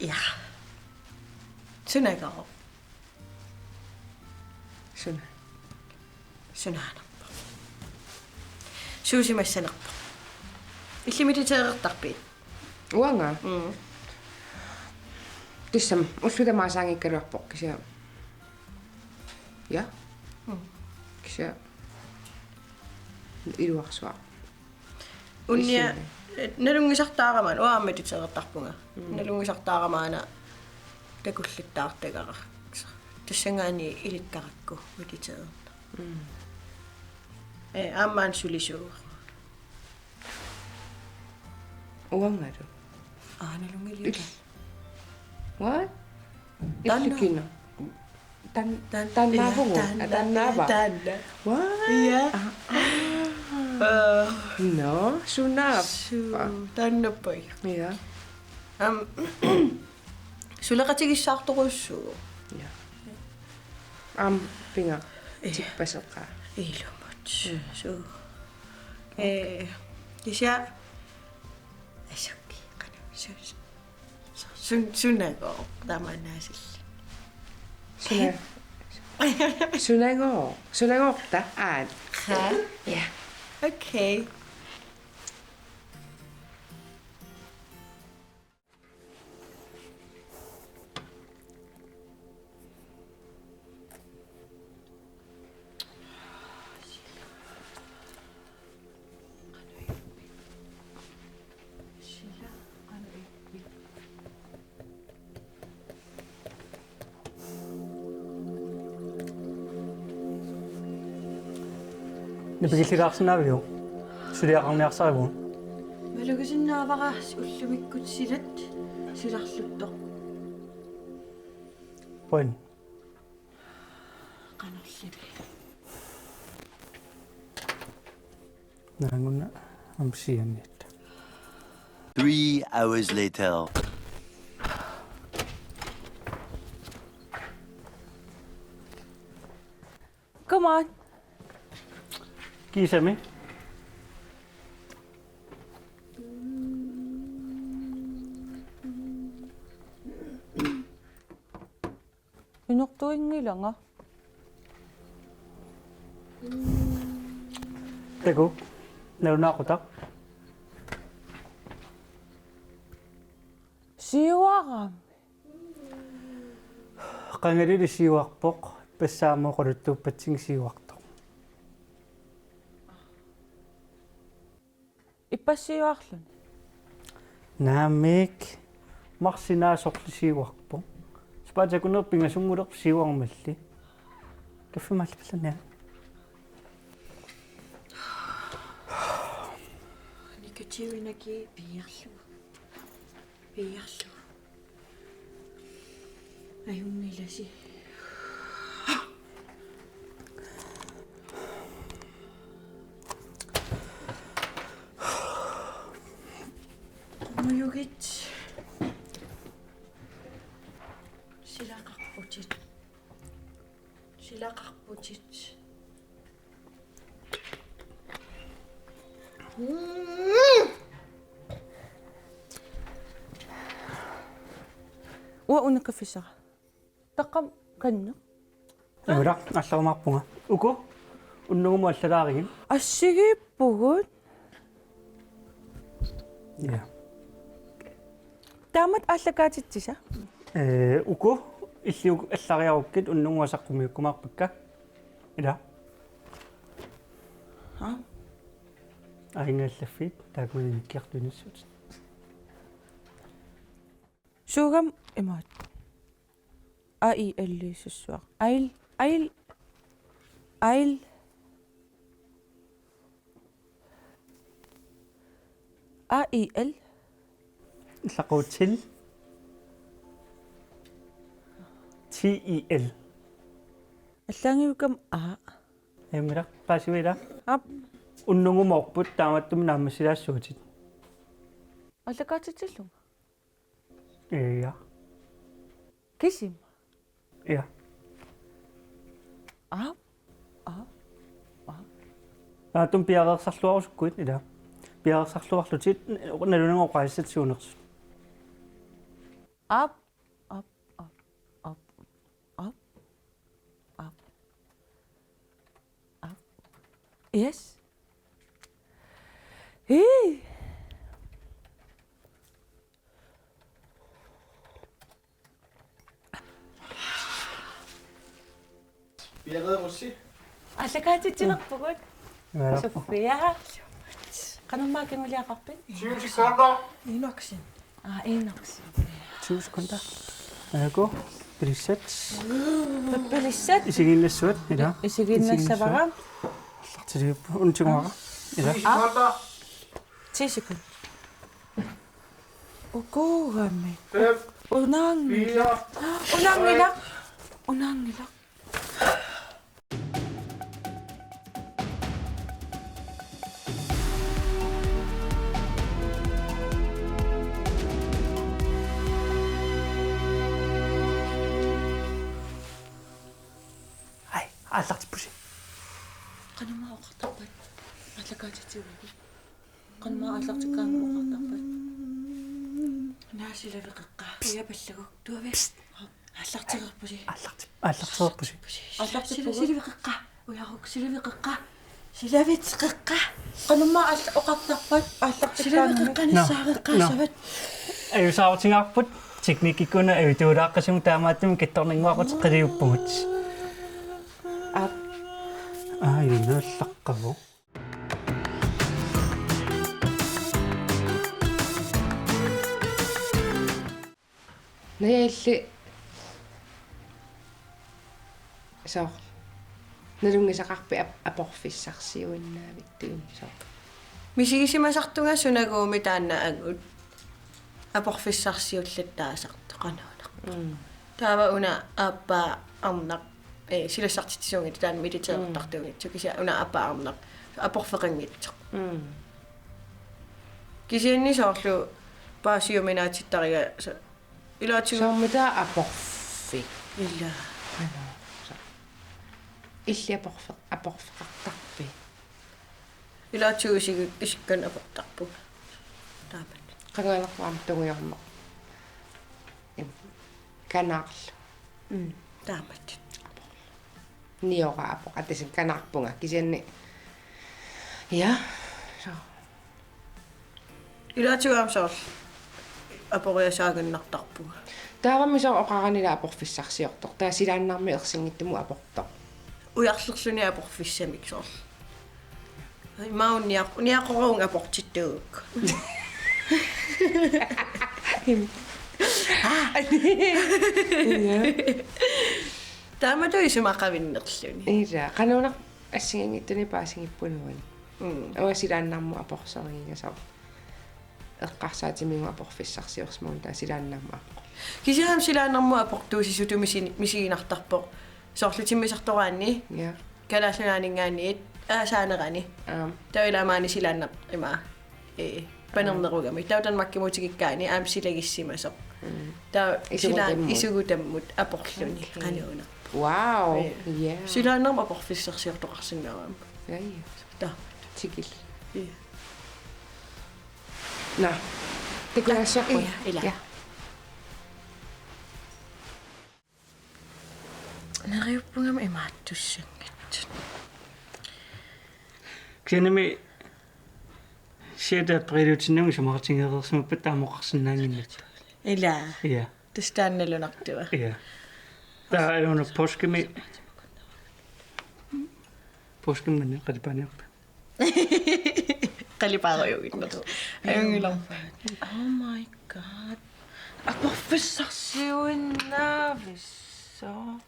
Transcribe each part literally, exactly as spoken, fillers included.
Ja. Sunagooq. Suna. Sunaanerpoq. Suusimassanerpoq. Illit mediteerertarpit? Uanga? Mm. Tassami ullut tamaasa anngikkaluarpoq kisianni. Ja. Mm. Kisianni iluarsuaq. Unnia, isinni. Nalunngisartaarama, uanga mediteerertarpunga. Mm. Nalunngisartaarama una takullattaartagara. Tassanngaanniit ilikkarakku mediteerertarpunga. Mm. Ee, aamma sulisuuvoq. Uangalu. Aa, nalunngiliuk? Il-, what? Taanna. Illikina. Tan-, tan-, taannaavugut? Ja, taanna, taannaava? Ja, taanna. What? Ja. Ah, ah. Aa. No, sunaaffa? Su-, taannappai. Ja. Am, suleqatigissaartorujussuuvoq. Ja. Aamma pinga. Ja. Tippaseqaa. Ilumut. Mm. Suu. Ee, kisianni asukki, qanoq, su-, su-, sun-, sunagooq tamanna asilli. Suna-, sunagooq, sunagoorta aat. Haa? Ja. Okay. Napikillilaarsinnaaviuk? Suliaqarniarsarivugut. Malugisinnaavara ullumikkut silat silarluttoq. Point. Qanorli. Naanguna amsianiit. Three hours later. Come on. Kiisami. Inortuinngilanga. Takuuk, nalunaaqutaq. Siuarami. Qangalili siuarpoq, ippassaq aamma oqaluttuuppatsinga siuartoq. Ippassiuarluni. Naamik, marsinaa sorli siuarpoq. Spatakuneq pingasunngulerpoq siuarmalli. Kaffimaalli pillannia. Negativ energi piiarlugu. Piiarlugu. Ajunngilasi. Mujugit. Silaqarputit. Silaqarputit. Uanga una kaffissara. Taqqam kanneq. Immaqa allarumaarpunga. Uku unnugumut allalaarigit. Assigiippugut. Ja. Taamatut aallakaatitsisa? Ee, uku illit uku allariarukkit unnugumut saqqummiukkumaarpakka. Ila. Aa? Aingaallaffik taakkununnga ilikkiartuinissuutit. Suugami imaattoq. A I L-iussuaq. Ail, ail, ail. A I L. Illaqquutil. T I L. Allaanngivigami A. Ajunngilaq, paasivigit? Aap. Unnugumoorput taamaattumik naammassilaassuutit. Aallakaatitsillunga? Ja. Kisima? Ja. Aap. Aap. Aap. Taamaattumik piareersarluarusukkuit, ila. Piareersarluarlutit nalunagu oqaasissat siunersut. Op, op, op, op, op, op. Yes. Hii. Pia Rossi. Aallakaatitsilerpugut. Imaluunniit. Sofia. Qanormaa kinguliaqarpit? Julie Sander. Enoksen. Aa, Enoksen. Tyve sekunder. Aako, pilissat. Pilissat. Isigiinnassavat, ila. Isigiinnassavara. Aallartiliuppoq, untinnguara. Ila. Ti sekunder. Ti sekunder. Ukuugami. Fem. Unaanngilaq. Fire. Unaanngilaq. Tre. Unaanngilaq. Ai, aallartippusi. Qanormaa oqartarpat? Aallakaatitsivugut. Qanormaa aallartikkaangat oqartarpat? Naa silaveqeqqa. Ujapallagu. Tuavi. Aallartereerpusi. Aallarti-, aallartereerpusi. Aallartippugut. Sila-, silaveqeqqa. Ujaruk silaveqeqqa. Silavitseqeqqa. Qanormaa aalla-, oqartarpat? Aallartikkaangat. Silaveqeqqani. No, saareqqaassavat. No. Ajuusaarutigaarput teknikkikkut una ajutuulaaqqasigut, taamaattumik kittorninnguaqquteqqiliuppugut. Aap. Aa, inuallaqqavoq. Naja, illit soorlu nalunngisaqarpit ap-, aporfissarsiuinnaavittut soorlu? Misigisimasartunga sunaguumi taanna angut aporfissarsiulluttaasartoq qanuunaq. Mm. Taava una aappaa arnaq, ee, silassartitsisuunngitsoq taanna militærertartuunngitsoq, mm, kisianni una aappaa arnaq aporfeqanngitsoq. Mm. Kisianni soorlu paasiuminaatsittariga sa-, ilaatigut. Soormita aporfik? Ila. Qanoq, sa-, illit aporfeq-, aporfeqartarpit? Ilaatigut isigu-, isikkanut aportarpunga. Taamatut. Qanganerpaam tungujorneq. Im-, kanaarlu. Mm, taamatut. Niora apoq, atasin kanaarpunga. Kisianni. Ja. So. Ilaatigut aamma soorlu aporiasaaginnartarpunga. Taavami soorlu oqarani ila aporfissarsiortoq. Taava silaannarmi ersinngitsumut aportoq. Ujarlerluni aporfissamik soorlu. Ai, maani niaq-, niaqoruuvunga aportittuugukku. Aa. Ja. Taamatut isumaqavinnerluni. Ila, qanuunaq assigiinngitsunik paasigippunuani. Mm. Uanga silaannarmut aporserigiga soorlu. Eqqarsaatimigut aporfissarsiorsimagunik taava silaannarmut apoq. Kisianni silaannarmut aportuusisutut misi-, misiginartarpoq. Soorlu timmisartoraanni. Ja. Kalaallit Nunaanninngaanniit aasaanerani. Aam. Taava ilaa maani silaannaq ima. Ee, panernerugami. Taava Danmarkimut tikikkaanni aamma silagissimasoq. Mm. Taava isugut silaan-, tammut. Isugut tammut aporluni. Okay. Qanuunaq. Wow. Ee. Ja. Silaannarmut aporfissarsiortoqarsinnaavara. Ja, ja. Taava. Tikil. Ja. Nå. Takulaassavarput. Ila, ila. Ja. Neriuppugami imaattussanngitsut. Kisiannimi siata aperiluutinnagu isumaqatigeereersimappat taama oqarsinnaannginnakku. Ila. Ja. Tassa taanna nalunartua. Ja. Taava una poorskimi. Poorskimi qalipaaniarpa. Qalipaarujuuginnarlugu. Ajunngilaq. Oh my God. Aporfissarsiuinnaavissoq.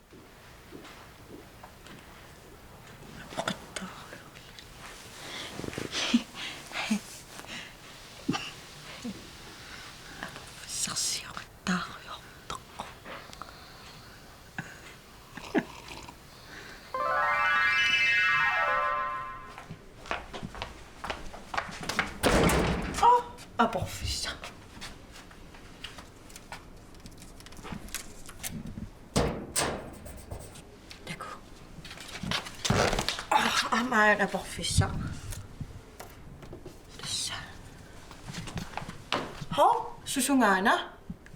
Apoqattaarujoorluni. Aporfissarsioqattaarujoortoq. Aa, aporfissaq. Taku. Aa, aamma aporfissaq. Tassa. Hov, susungaana?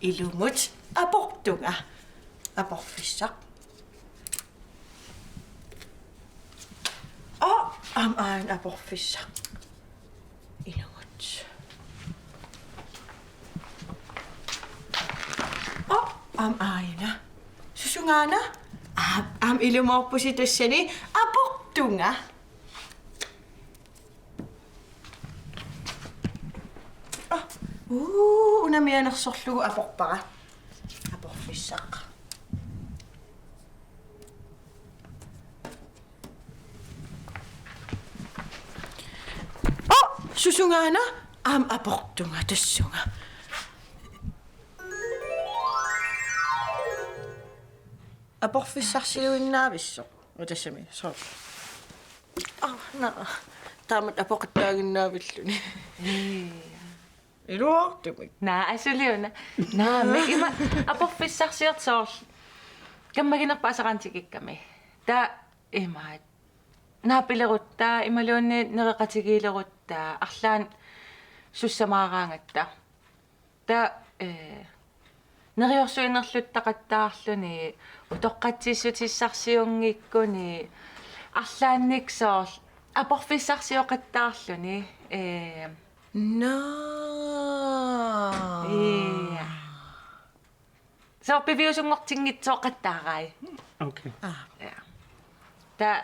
Ilumut. Aportunga. Aporfissaq. Aa, aamma aajuna aporfissaq. Ilumut. Aa, aamma aajuna. Susungaana? Aa, aamma ilumoorpusi tassani. Aportunga. Aa, uu, una mianersorlugu aporpara. Aporfissaq. Aa, susungaana? Aamma aportunga tassunga. Aporfissarsiuinnaavissoq. Utassami, soo. Aa, naa. Taamatut apoqattaaginnaavilluni. Iluartumik. Naa, asuli una. Naamik, ima aporfissarsiortoq soorlu. Kammaginerpaasaqartikkami. Taava imaat. Naapilerutta, imaluunniit nereqatigiilerutta, arlaannik sussamaaraangatta. Taava, eh, neriorsuinerluttaqattaarluni, utoqqatsissutissarsiunngikkunik, arlaannik soorlu aporfissarsioqattaarluni, eh, Naa. Ii. Soorlu piviusunngortinngitsooqattaarai. Okay. Aa. Ja. Taava,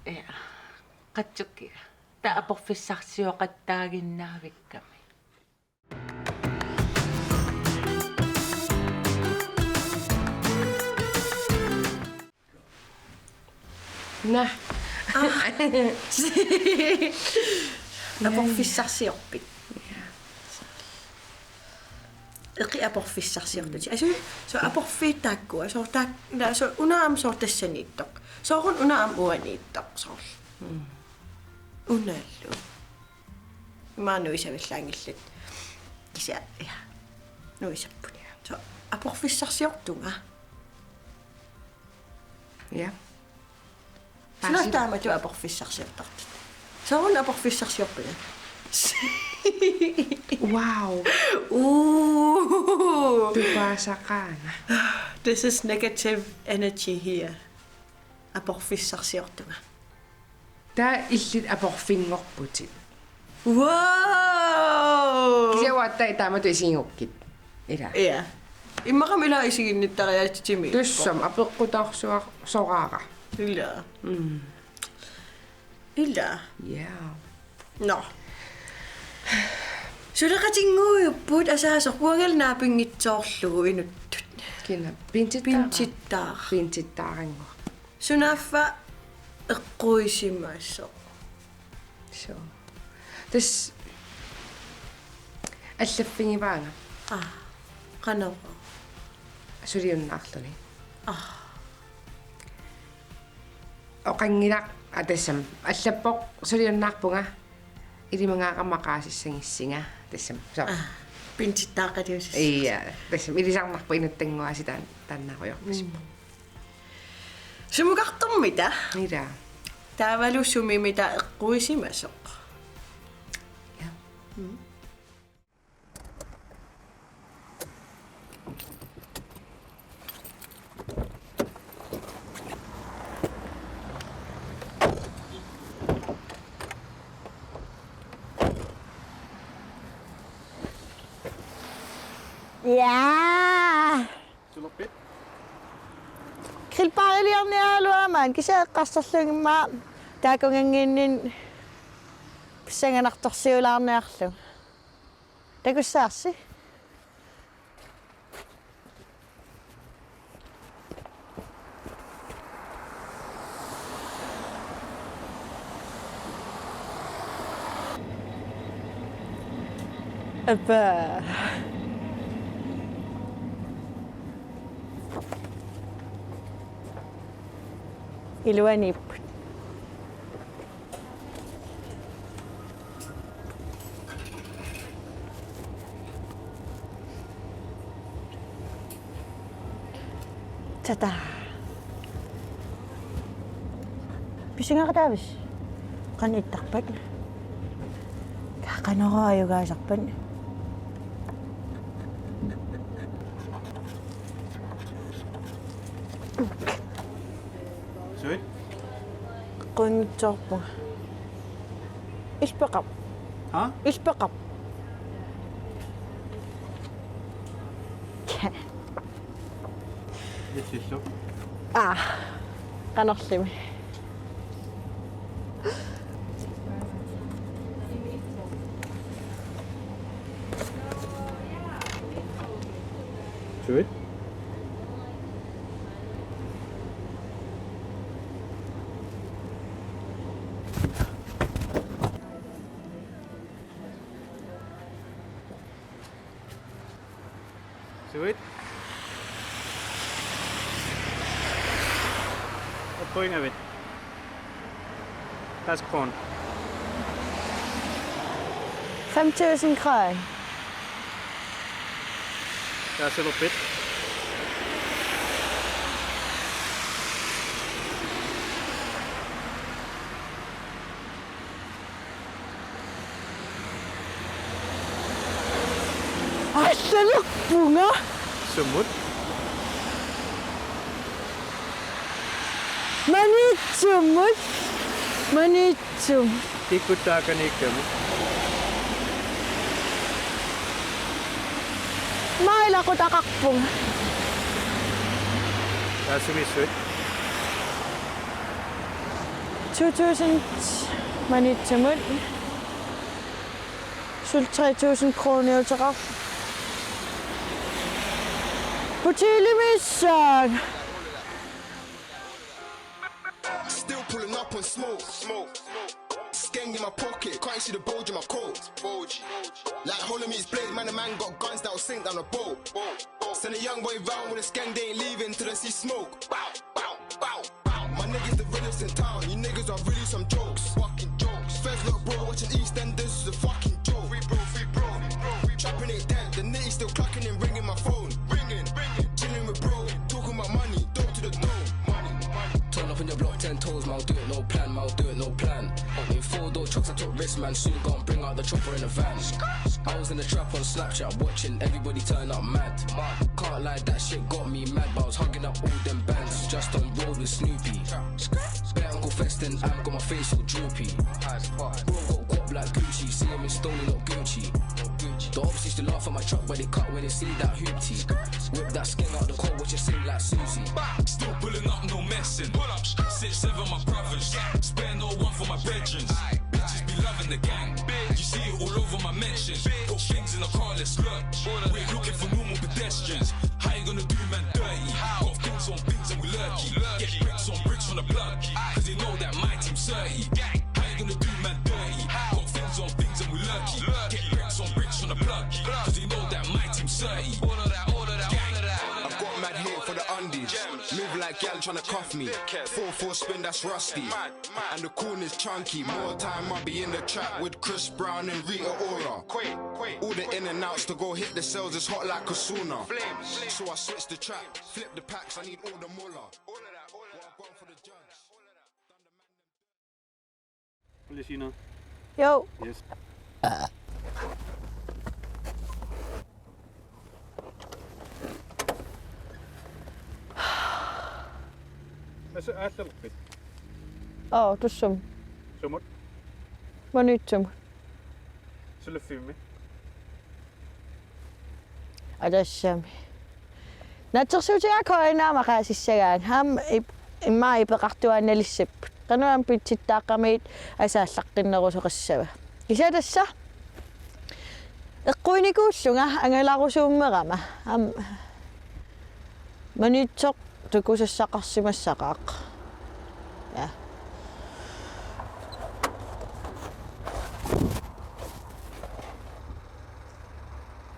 ja. Qatsukkiga. Taava aporfissarsioqattaaginnaavikkami. Naa. Aa. Aporfissarsiorpit? Eqi aporfissarsiorlutit. Asu, soorlu aporfiit taakkua. Soorlu taak-, naa, soorlu una aamma soorlu tassaniittoq. Sooruna una aamma uaniittoq soorlu. Mm. Unalu. Imaanngilaq nuisavillaanngillat. Kisianni, ja. Nuisapput. Soorlu aporfissarsiortunga. Ja. Suna Aasiit. Taamatut aporfissarsiortartut. Sooruna aporfissarsiorpit? Wow. Uu. Tupaasaqaanga. This is negative energy here. Aporfissarsiortunga. Taava illit aporfinngorputit. Wow! Kisianni uagut taamatut isigigukkit. Ila. Ja. Immaqami ila isiginnittariaatitimi. Tassami apeqqutaarsuar-, soraara. Ila. Mm. Ila. Ja. Nå. Suleqatinnguujupput asaasoq uangali naapinngitsoorlugu inuttut. Kina? Pintittaara? Pintittaara. Pintittaarannguaq. Sunaaffa eqquisimasoq? Suu. Tassa allaffigivaanga. Aa. Qanoq? Suliunnaarluni. Aa. Oqanngilaq, aa, tassami. Allappoq suliunnaarpunga. Ilimagaara maqaasissagissinga. Tassami. Suu. Aa. Pintittaaqaliussissaaq. Ja, tassami. Ilisarnarpoq inuttannguaasiit taan-, taannaarujoorpasippoq. Mm. Sumukartormita? Ila. Taavalu sumimita eqquisimasoq? Ja. Mm. Ja. Silerpit? Grillbariliarniaraluarama kisianni eqqarsarlugimma taakkunnginnit pissanganartorsiulaarniarlugu. Takussavarsi. Appa. Iluaniipput. Tata. Pisingaqataavisi? Qanoq ittarpat? Qanoq ajugaasarpat? Suit? Qunitsoorpunga. Ilpeqarpoq. Ha? Ilpeqarpoq. Illissu. Aa. Qanorlimi. Suit? Suit? Oppoingavit. That's corn. Fem tusind kroner. That's a little bit. Allalerpunga. Sumut? Maniitsumut. Maniitsum. Tikkuttaakaniikkamut. Mailaqutaqarpunga. Taassumiissuit? To tusind Maniitsumut. Suli tre tusind kroniuteqarpoq. Hotelimiissaanga. Still pulling up on smoke. Skeng in my pocket, can't see the bulge in my coat. Like holding me his blade, man, the man got guns that'll sink down a boat. Send a young boy round with a skeng, they ain't leaving till they see smoke. Bow, bow, bow, bow. My niggas the realest in town, you niggas are really some jokes. Fucking jokes. Feds look bro, watching EastEnders is a fucking joke. Free bro, free bro, free bro. Trapping it dead, the nitty still clocking and ringing my phone. Ringing, ringing. Chilling with bro, talking about money, door to the door. Money, money. Turn up in your block, ten toes, man, do it, no plan, man, do it, no plan. In four door trucks, I took risk, man, soon gone, bring out the chopper in the van. I was in the trap on Snapchat, watching everybody turn up mad. Can't lie, that shit got me mad, but I was hugging up all them bands. Just on road with Snoopy. Bare Uncle Feston, I'm got my face all droopy. Bro got guap like Gucci, see him in Stony, not Gucci. The ops used to laugh at my truck, but they cut when they see that hoopty. Whip that skin out the cold, watch it sing like Susie. Still pulling up, no messing. Pull up, six seven, my brothers. Spare no one for my bedrooms. Bitches be loving the gang. You see it all over my mentions. Put things in the car, let's look. We're looking for normal pedestrians. How you gonna do man dirty? Got things on things and we lurky. Get bricks on bricks from the blood. Cause they know that my team's thirty. How you gonna do man dirty? Got things on things and we lurky. Get bricks on bricks from the blood. Cause they know that my team's thirty. All of that, all of that, all of that. I've got mad hate for the undies. Move like gal tryna cuff me. Four four spin, that's rusty. And the corn is chunky. More time I'll be in the trap with Chris Brown and Rita Ora. All the in and outs to go hit the cells, it's hot like a sauna. So I switch the track, flip the packs, I need all the moolah. What I want for the judge. Lisina. Yo. Yes. Asa aallerpit? Oo, tussum. Sumut? Maniitsumut. Suliffimmi? Atassami. Naatsorsuutigaakku aamma maqaasissagaanga. Aamma ip-, immaqa ipeqartuaannalissapput. Qanoq aamma pitsittaaqqamigit asaallaqqinnerusoqassava. Kisianni tassa. Eqquinikuullunga angalarusuummerama. Aamma. Maniitsoq takusassaqarsimassaqaaq. Ja.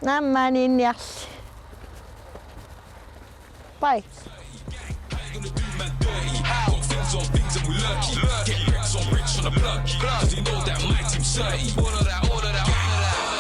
Naammaaniinniarli. Bye.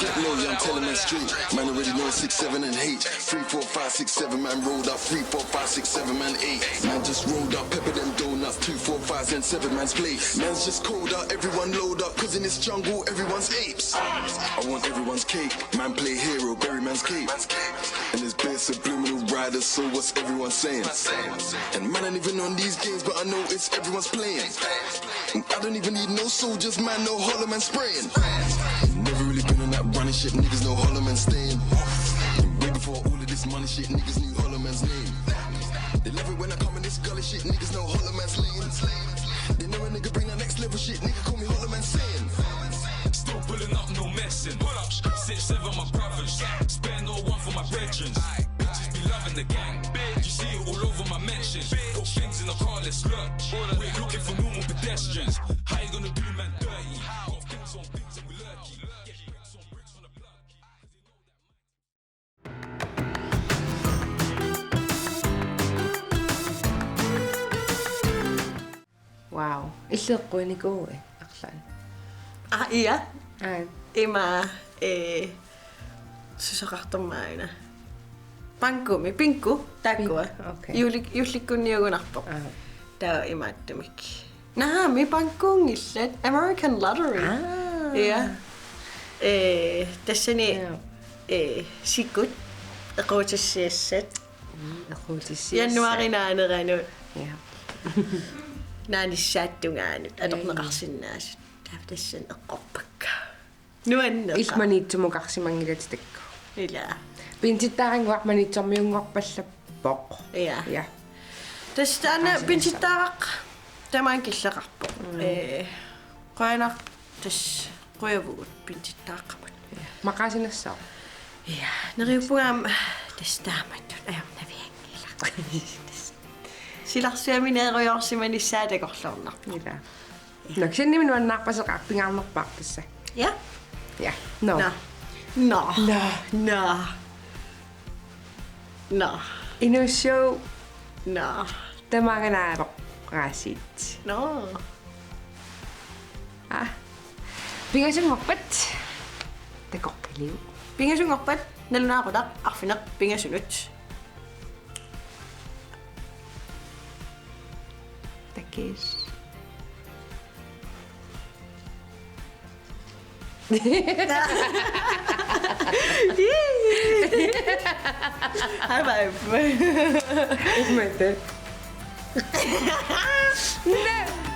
Get low, yeah, I'm telling man straight. Man already know six, seven, and eight. Three, four, five, six, seven, man rolled up. Three, four, five, six, seven, man, eight. Man just rolled up, pepper them donuts. Two, four, fives, and seven, man's plate. Man's just cold out, everyone load up. Cause in this jungle, everyone's apes. I want everyone's cake. Man play hero, bury man's cape. And there's bare subliminal Either, so what's everyone saying? And man, I ain't even on these games, but I know it's everyone's playing. And I don't even need no soldiers, man, no hollow man spraying. Never really been on that running shit, niggas know hollow man staying. And way before all of this money shit, niggas knew hollow man's name. They love it when I come in this gully shit, niggas know hollow man's lane. They know a nigga bring that next level shit, nigga call me hollow man saying. Still pulling up, no messing. Pull up, six seven, my brothers. Spare no one for my brethren. Bitches be loving the gang. You see it all over my mentions. Put things in the car, let's look. We're looking for normal pedestrians. How you gonna do man dirty? Got things on things and we lurking. Get bricks on bricks on the plug. Wow. Illeqquinikuui arlaan. Ah, ia. Aa. Ima, eh, susoqartormaana. Bankumi, bingo, taakkua. Bin-, okay. Juulli-, juullikkunniugunarpoq. Aa. Taava imaattumik. Naamik, bankunngillat. American Lottery. Aa. Ia. Eh, tassani, ja, eh, sikut, equutissiassat. Mm, equutissiassat. Januaari naaneranut. Ja. Naanissaata tungaanut, ja, atorneqarsinnaasut. Taava tassani eqqorpakka. Nuanneqaaq. Illit Maniitsumukarsimanngilatit taakku. Ila. Pinsittaarannguaq Maniitsormiunngorpallappoq. Ja. Ja. Tassa taanna pinsittaaraq tamaanga killeqarpoq. Mm. Eh, qujanaq tassa qujavugut pinsittaaqqamut. Ja. Maqaasinassaaq. Ja, neriuppunga aamma tassa taamatut ajornavianngilaq. Silarsuamineerujoorsimanissaa takorloornarpoq. Ila. Nå, kisianni nuannaarpaseqaaq, pingaarnerpaaq tassa. Ja. Ja. Nå. Nå. Nå. Nå. Nå. Inuussooq. Nå. Tamaanga naaloq raasiit. Nå. Ah. Pingasunngorpat. Takoqqiliuk. Pingasunngorpat, nalunaaqutaq arfineq-pingasunut. Takuss. High five. Ihmette. No.